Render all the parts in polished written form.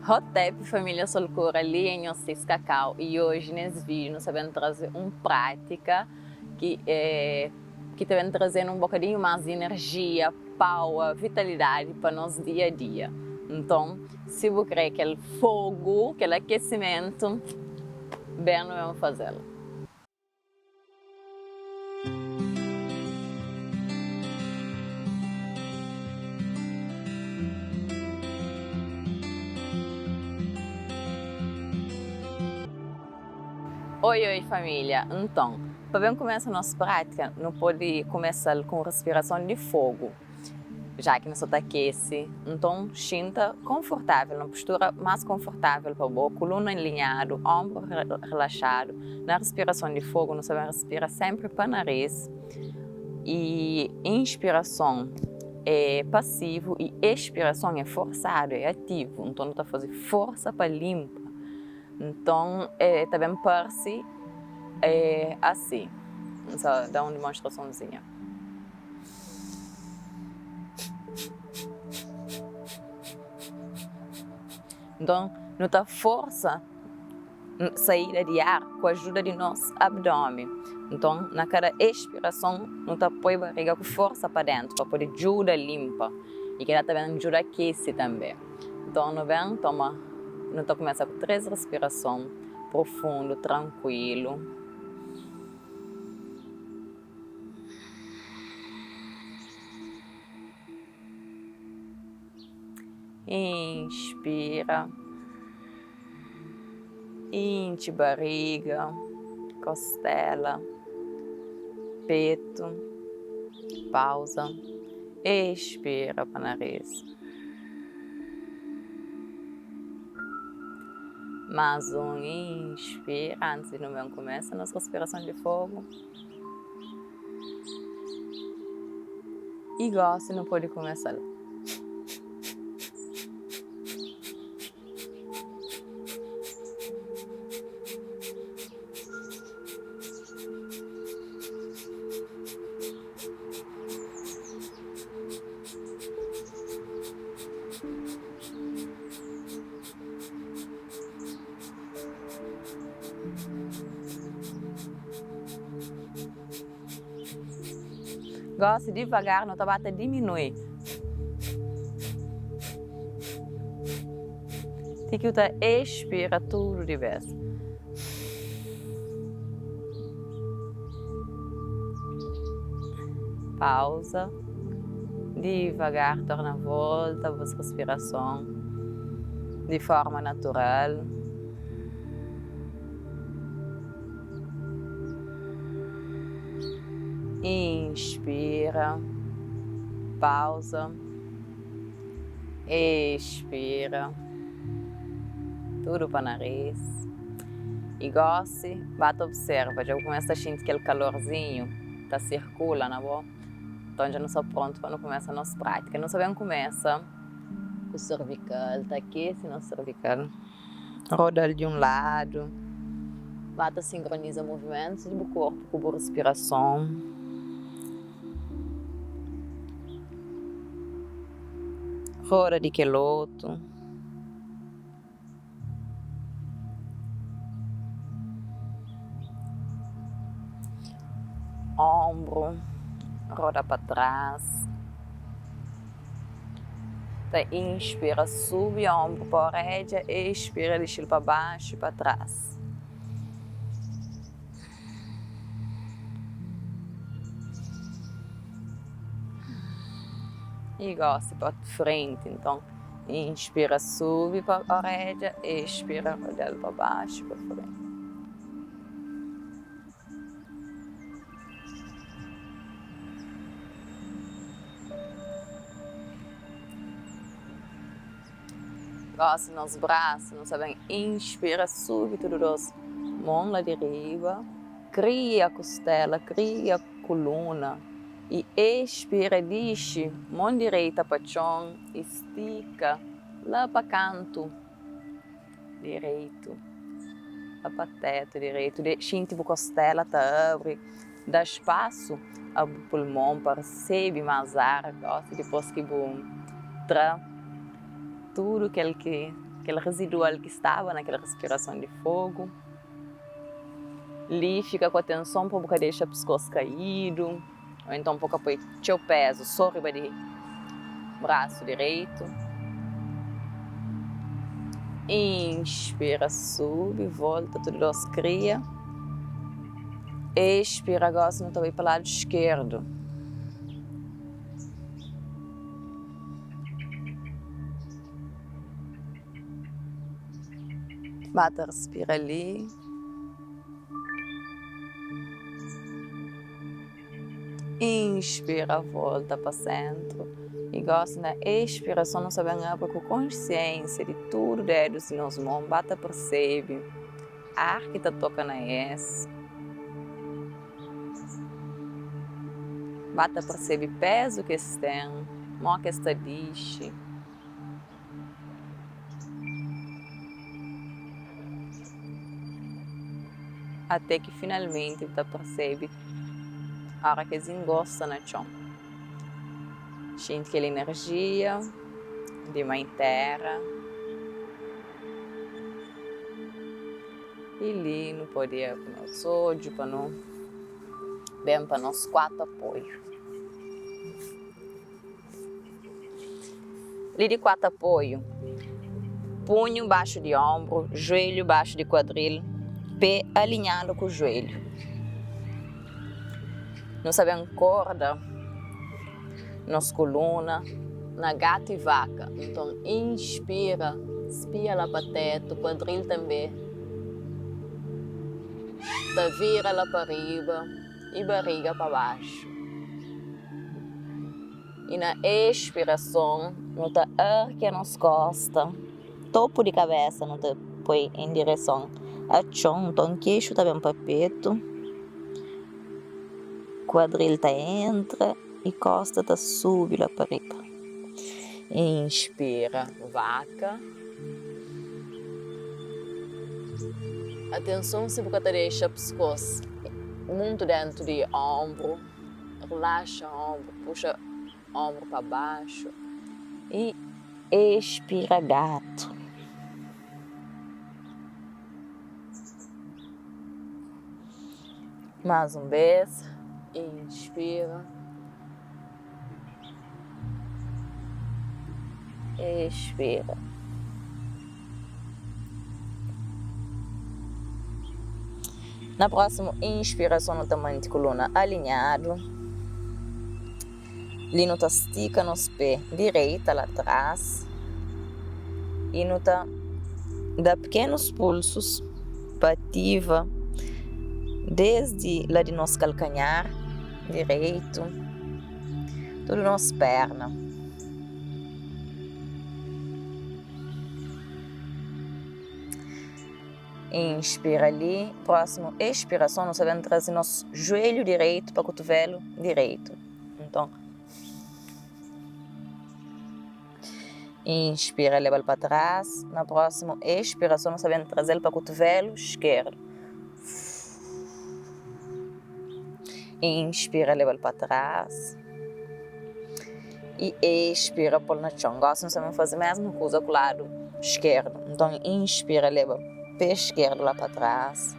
Hotep família Solkura li é nhos Sis Kakau e hoje nes vídeo nu sta ben traze um prática ki é ki ta ben trazenu um bokadinhu mas di energia, power, vitalidade pa nos dia a dia. Nton si bu kre kel fogo, kel aquecimento, ben nu ben fazel. Oi oi família, nton pa ben kumesa nos prátika nu pode kumesa-l ku un respirason di fogu. Já ki nu sta ta akese, nton xinta konfortável, na postura más konfortável pa bo, kuluna alinhadu, onbru relaxadu. Na respirason di fogu, nu sta ben respira sénpri pa narís i inspirason é pasivu i expirason é forsadu, é ativu. Nton nu ta faze forsa pa linpa. Nton é ta ben parse asi. N sa da un dimonstrasonzinha. Nton, nu ta forsa saída di ar ku ajuda di nos abdómi. Nton, na kada expirason, nu ta poi bariga ku forsa pa déntu pa pode djuda linpa i kel-la ta ben djuda akese tanbê. Nton, nu ben toma, nu ta kumesa ku 3 respirason profundu, trankuilu. Inspira, intxi bariga, kostela, petu, pauza, expira pa nariz. Más un inspira antis di nu ben kumesa nos respirason di fogu. I gósi nu pode kumesa-l. Gósi, divagar, nu ta ba ta diminui. Ti ki u ta expira tudu di bês. Pauza. Divagar, torna volta bus respirason di forma natural. Inspira, pauza, expira, tudu pa nariz. I gósi, ba ta observa, dja bu kumesa ta xinti kel kalorzinhu ta sirkula na bo. Nton dja nu sta prontu pa nu kumesa nos prátika. Nu sta ben kumesa ku servikal, ta akese nos servikal. Roda-l di un ladu. Ba ta sinkroniza muvimentus di bu korpu ku bu rispirason. Roda di kel otu. Onbru, roda pa tras. Ta inspira, subi onbru pa oredja, expira, dixi-l pa baxu i pa tras. I gosi pa frenti, nton, inspira, subi pa oredja, expira, roda-l pa baxu pa frenti. Gosi nos brasu, nu sa ben inspira, subi tudu dos mon la di riba, kria kustela, kria kuluna i expira, dixi mon direita pa txon i stika la pa kantu. Direitu, la pa tetu direitu, xinti bu kostela ta abri, da spasu a bu pulmon pa resebe más ar, gosi dipôs ki bu tra tudu kel ki kel residual ki staba na kel respirason di fogu. Li fika ku atenson pa bu ka dexa piskos kaídu ô enton pa bu ka poi txeu pezu sô riba di brasu direitu. Inspira, subi, volta tudu dos kria. Expira, gosi nu ta bai pa ladu skerdu. Ba ta respira li. Inspira, volta pa sentru. I gosi na expirason nu sta ben abri ku konsiensia di tudu dedus di nos mon. Ba ta persebe ar ki ta toka na es. Ba ta persebe pezu ki es ten, mo ki es ta dixi. Até ki finalmenti bu ta persebe ora ki es ingosta na txon. Xinti kel inerjia di Mãe Terra. I li nu pode abri nos odju pa nu ben pa nos kuatu apoiu. Li di kuatu apoiu, punhu baxu di onbru, juelhu baxu di kuadril, pé alinhadu ku juelhu. Nu sa ben korda nos kuluna na gatu i vaka. Nton, inspira, spia la pa tetu, kuadril tanbe ta vira la pa riba i bariga pa baxu. I na expirason nu ta arkia nos kosta, topu di kabesa nu ta poi en direson a txon, nton kexu ta ben pa petu, kuadril ta entra i kosta ta subi la pa riba. Inspira, vaka. Atenson si bu ka ta dexa piskos muntu dentu di onbru. Relaxa ombru, puxa ombru pa baxu i expira gatu. Más un bês, inspira, expira. Na prósimu inspirason nu ta manti kuluna alinhadu. Li nu ta stika nos pé direita la tras i nu ta da pekenus pulsus pa ativa desdi la di nos kalkanhar direitu tudu nos perna. Inspira li, prósimu expirason nu sta ben traze nos juelhu direitu pa kutuvelu direitu. Nton, inspira leba-l pa tras, na prósimu expirason nu sta ben traze-l pa kutuvelu skerdu. Inspira leba-l pa tras i expira pô-l na txon. Gosi nu sta ben faze mesmu kuza ku ladu skerdu. Nton, inspira leba pé skerdu la pa tras,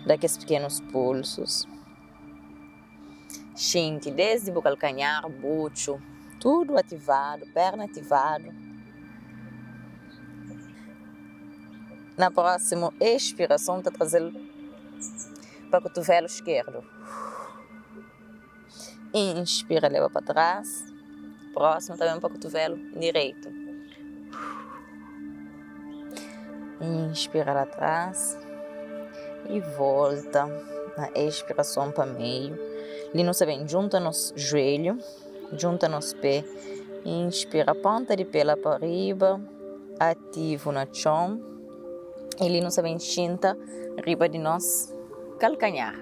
da kes pikenus pulsus. Xinti desdi bu kalkanhar, butxu, tudu ativadu, perna ativadu. Na prósimu expirason ta traze-l pa kutuvelu skerdu. Inspira, leba pa tras. Prósimu ta ben pa kutuvelu direitu. Inspira la tras i volta na expirason pa meiu. Li nu sta ben djunta nos juelhu, djunta nos pé. Inspira ponta di pé la pa riba, ativu na txon. I li nu sta ben xinta riba di nos kalkanhar.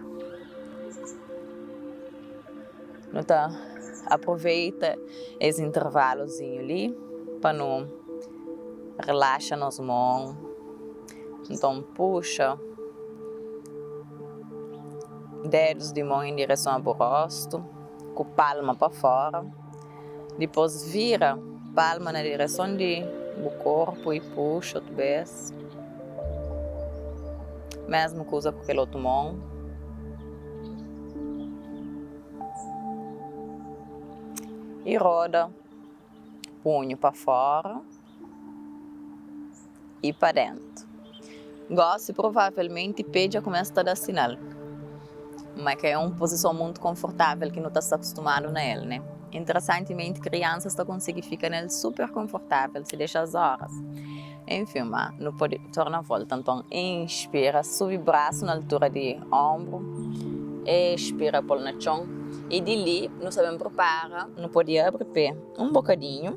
Nu ta aproveita es intervaluzinhu li pa nu relaxa nos mon. Nton puxa dedus di mon en direson a bu rostu ku palma pa fora. Dipôs vira palma na direson di bu korpu i puxa otu bês. Mesmu kuza ku kel otu mon. I roda punhu pa fora i pa dentu. Gosi provavelmenti pé dja kumesa ta da sinal ma ka é un puzison muntu konfortavel ki nu ta sta kustumadu na el, ne? Interesantimenti kriansas ta konsigi fika nel super konfortavel si dexa-s oras. Enfin, ma nu pode torna volta. Nton, inspira, subi brasu na altura di onbru, expira, pô-l na txon. I di li, nu sta ben pripara, nu pode abri pé un bokadinhu,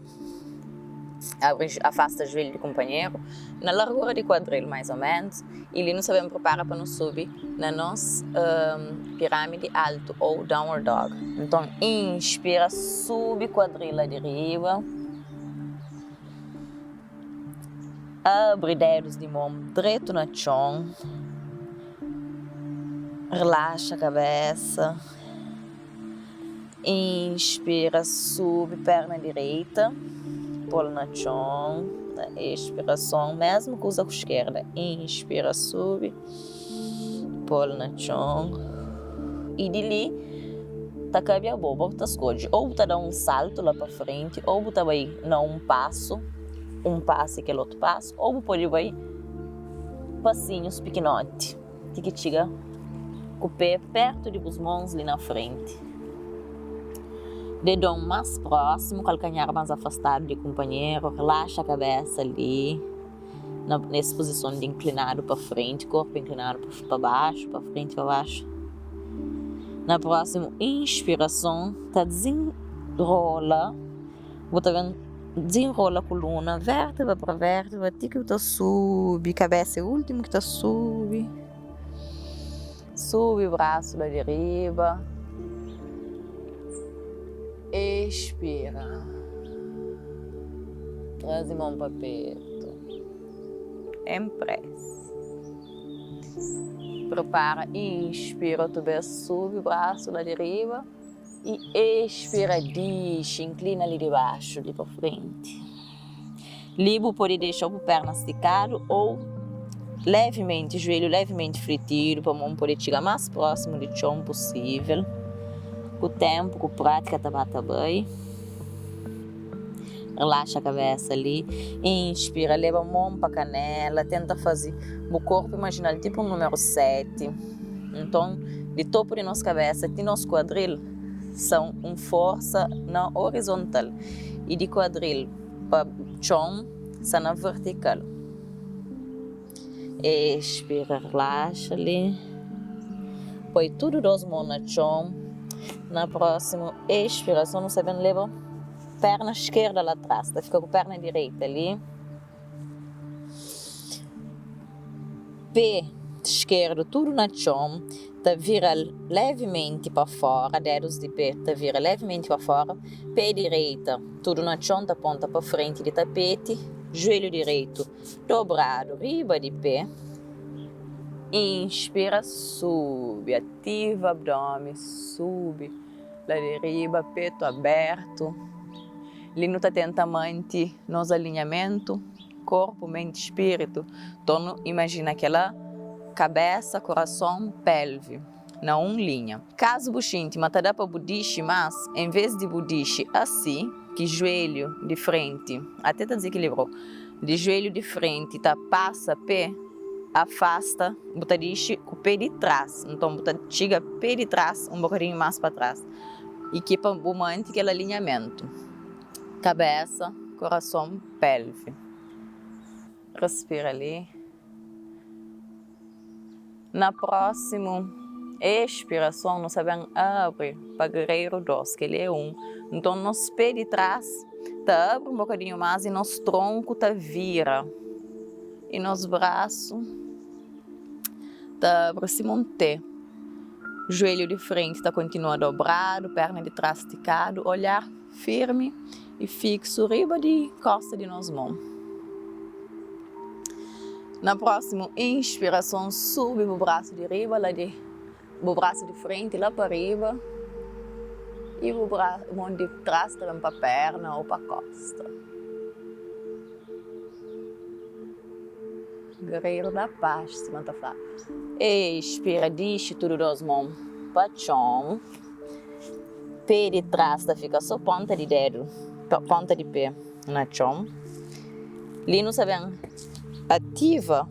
abri, afasta juelhu di kunpanheru, na largura di kuadril, mais o ménus. I li nu sta ben pripara pa nu subi na nos piramidi altu ô downward dog. Nton, inspira, subi kuadril la di riba. Abri dedus di mon dretu na txon, relaxa kabesa, inspira subi perna direita, pol na txon, na expirason mesmu kuza ku skerda, inspira subi, pol na txon i di li ta kabi abo, bo ta skodje ou bu ta da un saltu la pa frenti ou bu ta bai na un pasu. Un pasu i kel otu pasu, ô bu pode bai pasinhus pikinoti ti ki txiga ku pé pértu di bus mons li na frenti. Dedon más prósimu, kalkanhar más afastadu di kunpanheru. Relaxa kabésa li na es puzison di inklinadu pa frenti, korpu inklinadu pa baxu, pa frenti, pa baxu. Na prósimu inspirason, ta dizenrola. Bu ta ben dizenrola kuluna vértebra pa vértebra ti ki bu ta subi kabésa é últimu ki ta subi. Subi brasu la di riba. Expira. Traze mon pa petu. En presi. Pripara, inspira otu bês, subi brasu la di riba. I expira, dixi, inklina li di baxu, li pa frenti. Li bu pode dexa bu perna stikadu ou levimenti, juelhu levimenti fletidu pa mon pode txiga mas prosimu di txon pusivel. Ku tenpu, ku pratika ta ba ta bai. Relaxa kabesa li. Inspira, leba mon pa kanela, tenta faze bu korpu imajina-l tipu un numeru 7. Nton, di topu di nos kabésa ti nos kuadril sta un forsa na orizontal i di kuadril pa txon sta na vertikal. Expira, relaxa li. Poi tudu dos mon na txon. Na prósimu expirason, nu sta ben leba perna skerda la tras, ta fika ku perna direita li. Pé skerdu tudu na txon, ta vira-l levimenti pa fóra, dedus di pé ta vira levimenti pa fóra, pé direita tudu na txon ta ponta pa frenti di tapeti, juelhu direitu dobradu riba di pé. Inspira, subi, ativa abdomi, subi la di riba, petu abertu. Li nu ta tenta manti nos alinhamentu. Korpu, menti, spiritu. Nton nu imajina kela, kabesa, kurason, pelvi na un linha. Kazu bu xinti ma ta da pa bu dixi mas, en ves di bu dixi asi, ki juelhu di frenti ate ta dizikilibrau, di juelhu di frenti ta pasa pe, afasta, bu ta dixi ku pe di tras. Nton bu ta txiga pe di tras un bokadinhu mas pa tras i ki pa bu manti kel alinhamentu. Kabesa, kurason, pelvi. Respira li. Na prósimu expirason, nu sa ben abri pa guerreiro 2, kel-li é 1. Nton, nos pé di tras ta abri un bokadinhu más i nos tronku ta vira. I nos brasu ta abri sima un T. Juelhu di frenti ta kontinua dobradu, perna di tras stikadu, olhar Firmi i fixu riba di kosta di nos mon. Na prósimu inspirason, subi bu brasu di riba la di bu brasu di frenti la pa riba i bu mon di tras ta ben pa perna ô pa kosta. Guerreiro da paz, sima N ta fla. Expira, dixi tudu dos mon pa txon. Pé di tras ta fika so ponta di dedu, ponta di pé na txon. Li nu sa ben ativa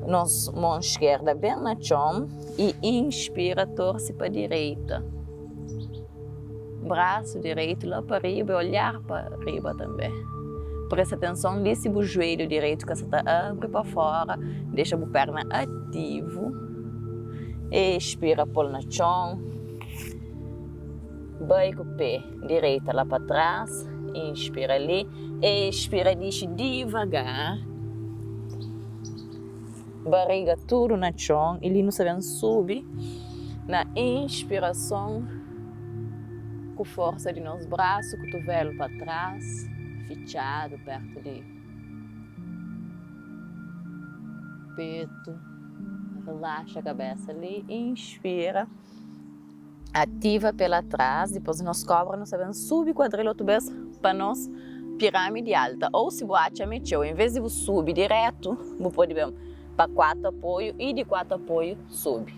nos mon skerda ben na txon i inspira, torse pa direita. Brasu direitu la pa riba i olhar pa riba tanbe. Presta atenson li si bu juelhu direitu ka sa ta abri pa fora, dexa bu perna ativu. Expira pol na txon, bai ku pe direita la pa tras, inspira li, expira dixi divagar, bariga tudu na txon i li nu sa ben subi na inspirason ku forsa di nos brasu, kutuvelu pa tras, fitxadu pertu di petu. Relaxa kabesa li, inspira, ativa pé la tras, dipôs nos kobra nu sa ben subi kuadril otu bês pa nos piramidi alta, ou si bu atxa ma é txeu, en vês di bu subi diretu, bu pode ben pa 4 apoiu i di 4 apoiu subi.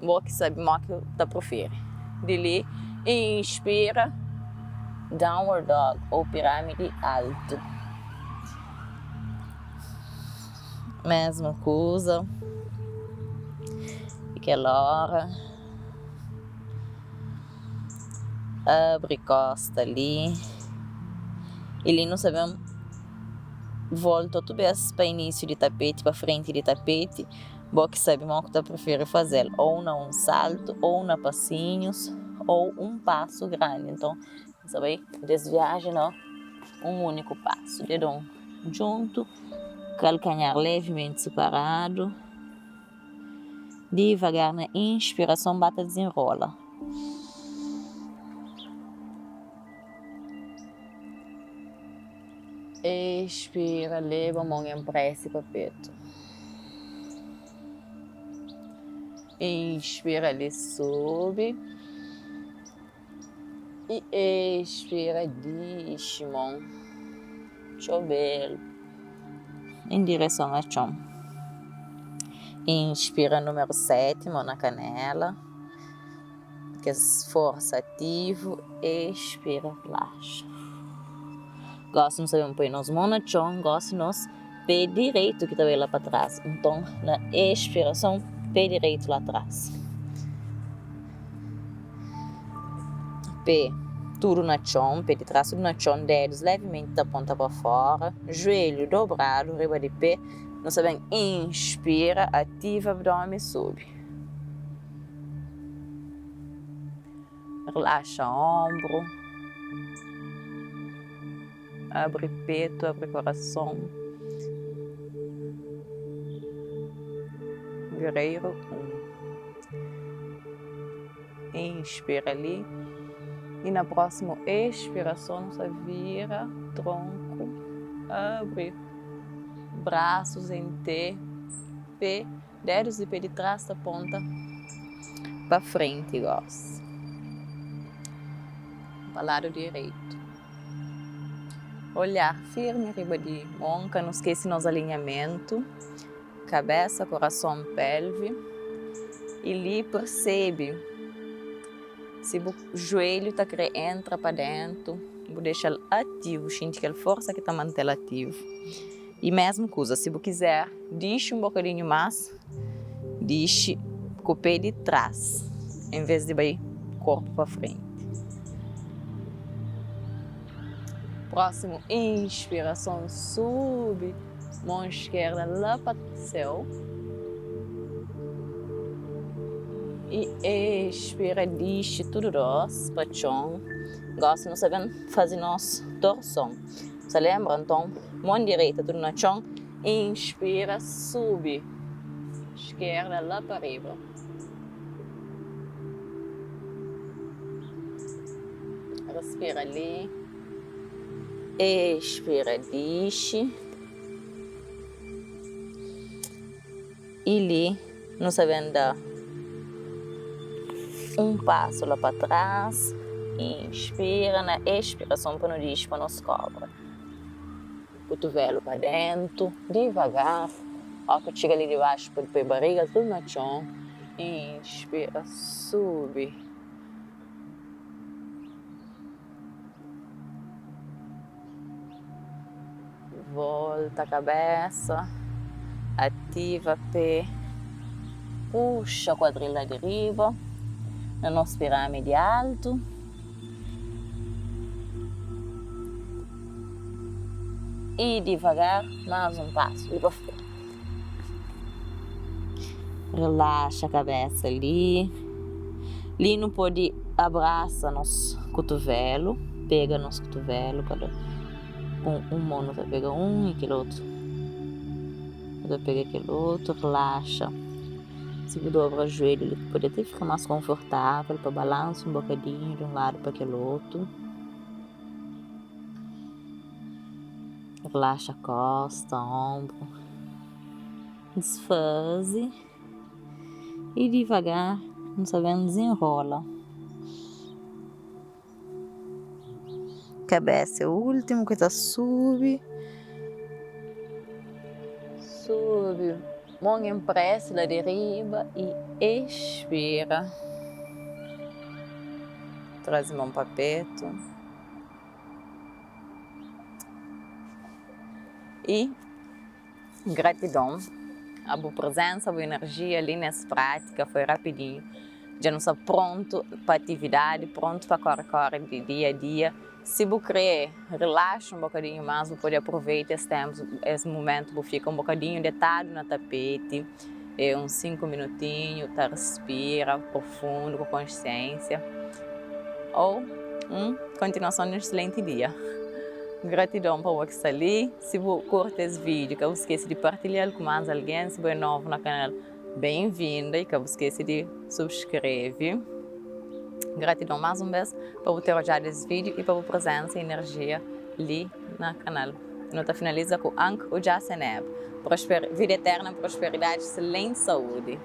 Bo ki sabi mo ki ta prifiri. Di li, inspira, downward dog ou piramidi altu. Mesmu kuza di kel ora. Abri kosta li. I li nu sa ben volta otu bes pa inisiu di tapeti, pa frenti di tapeti. Bo ki sabe mo ku ta prifiri fazel, ou na un saltu, ou na pasinhus, ou un pasu grandi. Nton, N sa bai des viaji na un uniku pasu. Dedon djuntu, kalkanhar levimenti siparadu, divagar na inspirason ba ta dizinrola. Expira, leba mon en presi pa petu. Inspira li, subi. I expira, dixi mon txobelu en direson a txon. Inspira numeru 7, mon na kanela. Kes forsa ativu, expira, relaxa. Gosi nu sabe poi nos mon na txon, gosi nos pé direitu ki ta bai la pa tras. Nton, na expirason, pé direitu la tras. Pé tudu na txon, pé di tras tudu na txon, dedus levimenti ta ponta pa fora, juelhu dobradu riba di pé. Nu sa ben inspira, ativa abdomi, subi. Relaxa ombru, abri petu, abri korason. Guerreiro 1. Inspira li i na prósimu expirason nu ta vira tronku, abri brasus en T, pé. Dedus di pé di tras ta ponta pa frenti gosi, pa ladu direitu. Olhar firmi riba di mon, ka nu skese nos alinhamentu, kabesa, korason, pelvi. I li persebe si bu juelhu ta kre entra pa dentu, bu dexa-l ativu, xinti kel forsa ki ta mante-l ativu. I mesmu kuza, si bu kizer dixi un bokadinhu mas, dixi ku pe di tras, en ves di bai korpu pa frenti. Prósimu inspirason, subi mon skerda la pa séu. I expira, dixi tudu dos pa txon. Gosi nu sa ben faze nos torson. Sa lenbra? Nton, mon direita tudu na txon, inspira, subi, skerda la pa riba. Respira li, expira, dixi. I li nu sa ben da un pasu la pa tras, inspira na expirason pa nu dixi pa nos kobra. Kutuvelu pa dentu, divagar. Ó ki txiga li dibaxu pode poi bariga tudu na txon. Inspira, subi. Volta kabesa, ativa pé, puxa kuadril la di riba na nos piramidi altu. I divagar más un pasu li pa frenti. Relaxa kabesa li. Li nu pode abrasa nos kutuvelu, pega nos kutuvelu kada ku un mon nu ta pega un i kel otu nu ta pega kel otu. Relaxa. Si bu dobra juelhu li pode até fika más konfortável pa balansa un bokadinhu di un ladu pa kel otu. Relaxa kosta, onbru. Disfaze i divagar nu ta ben dizenrola. Kabesa é últimu ki ta subi. Subi mon en presi la di riba i expira. Traze mon pa petu. I gratidon a bu prezensa, bu enerjia li nes prátika foi rapidinhu. Dja nu sta prontu pa atividadi, prontu pa kóre-kóre di dia a dia. Si bu krê rilaxa un bokadinhu más, bu pode aproveita es ténpu, es mumentu bu fika un bokadinhu detadu na tapeti, uns 5 minutinhu ta respira profundu ku konsiénsia ô un kontinuason di un exselenti dia. Gratidon pa bo ki sta li. Si bu kurti es vídiu, ka bu skese di partilha-l ku más algen. Si bu é novu na kanal, Bem-vinda i ka bu skese di subskreve. Gratidon más un bes pa bu ter odjadu es vídiu i pa bu prezensa i enerjia li na kanal. Nu ta finaliza ku Ankh Udja Seneb. Vida eterna, prosperidadi, excelenti saúdi.